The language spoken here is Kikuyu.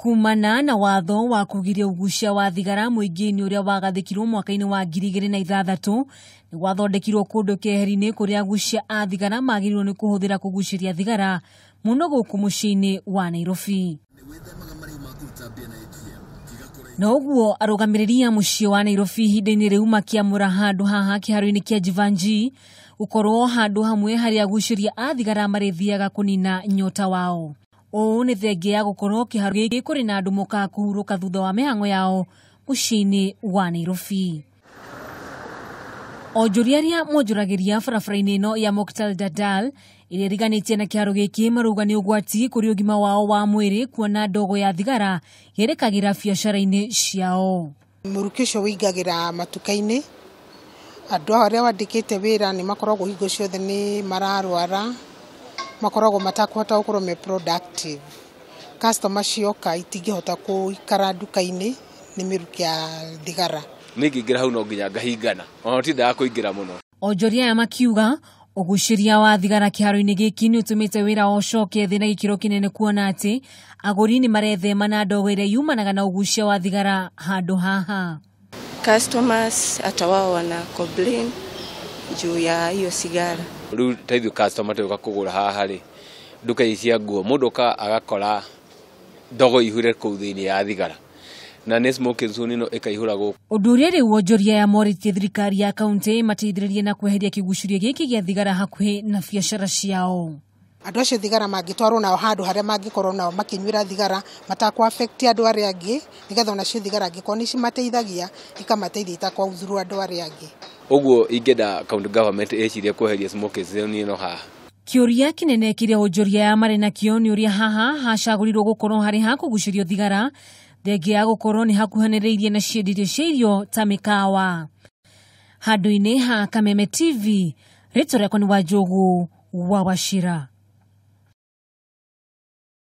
Kumana na watho wa kũgiria ũgucia wa thigara mũingĩ-inĩ ũrĩa wagathĩkirwo mwaka-inĩ wa 2006 nĩ gwathondekirwo kũndũ keheri-inĩ kũrĩa agucia a thigara magĩrĩirwo nĩ kũhũthĩra kũgucĩria thigara mũno gũkũ mũciĩ-inĩ wa Nairobi. Na ũguo arũgamĩrĩri a mũciĩ wa Nairobi ihinda-inĩ rĩu makĩamũra handũ haha kĩharo-inĩ kĩa Jeevanjee gũkorwo handũ hamwe harĩa agucĩria a thigara marĩthiaga kũnina nyota wao. Ũũ nĩ thengia ya gũkorwo kĩharo gĩkĩ kũrĩ na andũ mokaga kũhurũka thutha wa mĩhang'o yao mũciĩ-inĩ wa Nairobi. Onjoria arĩa monjoragĩria barabara-inĩ ĩno ya Moktar Dadal ĩrĩa ĩriganĩtie na kĩharo gĩkĩ marauga nĩ ũgwati kũrĩ ũgima wao wa mwĩrĩ kuona ndogo ya thigara yerekagĩra biacara-inĩ ciao. Mũrukĩ ũcio wĩingagĩra matuka-inĩ, andũ arĩa wandĩkĩte wĩra nĩ makoragwo hingo ciothe nĩ mararwara, makoragwo matakũhota gũkorwo me productive. Customer cioka itingĩhota gũikara nduka-inĩ nĩ mĩrukĩ ya thigara. Niĩ ngĩingĩra hau no nginya ngahingana, ona tindaga kũingĩra mũno. Onjoria aya makiuga ũgucĩria wa thigara kĩharo-inĩ gĩkĩ nĩ ũtũmĩte wĩra wao ũcoke thĩ na gĩkĩro kĩnene kuona atĩ agũri nĩ marethema na ndogo ĩrĩa yumanaga na ũgucia wa thigara handũ haha. Customers hata wao wana complain juu ya hiyo sigara. Rĩu ta ithuĩ customer tũgĩũka kũgũra haha rĩ, nduka ici cia nguo mũndũ oka agakora ndogo ĩihũire kũu thĩinĩ ya thigara na nĩ smoking zone ĩno ĩkaihũra gũkũ. Ũndũ ũrĩa rĩu wonjoria ya morĩtie thirikari ya kaunti mateithĩrĩrie na kweheria kĩgucĩrio gĩkĩ gĩa thigara hakuhĩ na biacara ciao. Andũ acio thigara mangĩtwarwo nao handũ harĩa mangĩkorwo nao makĩnyuĩra thigara matakũ affect andũ arĩa angĩ, nĩgetha onacio thigara angĩkorwo nĩ cimateithagia ikamateithia itakwathuru andũ arĩa angĩ. Ũguo ingĩenda county government ĩcirie kweheria smoking zone ĩno haha. Kĩũria kĩnene kĩrĩa wonjoria ya marĩ nakĩo nĩ ũrĩa haha hacagũrirwo gũkorwo harĩ ha kũgucĩrio thigara thengia ya gũkorwo nĩ hakuhanĩrĩirie na cienderio cia irio ta mĩkawa. Handũ-inĩ ha Kameme TV, rĩtwa rĩakwa nĩ Wanjũgũ wa Wachira.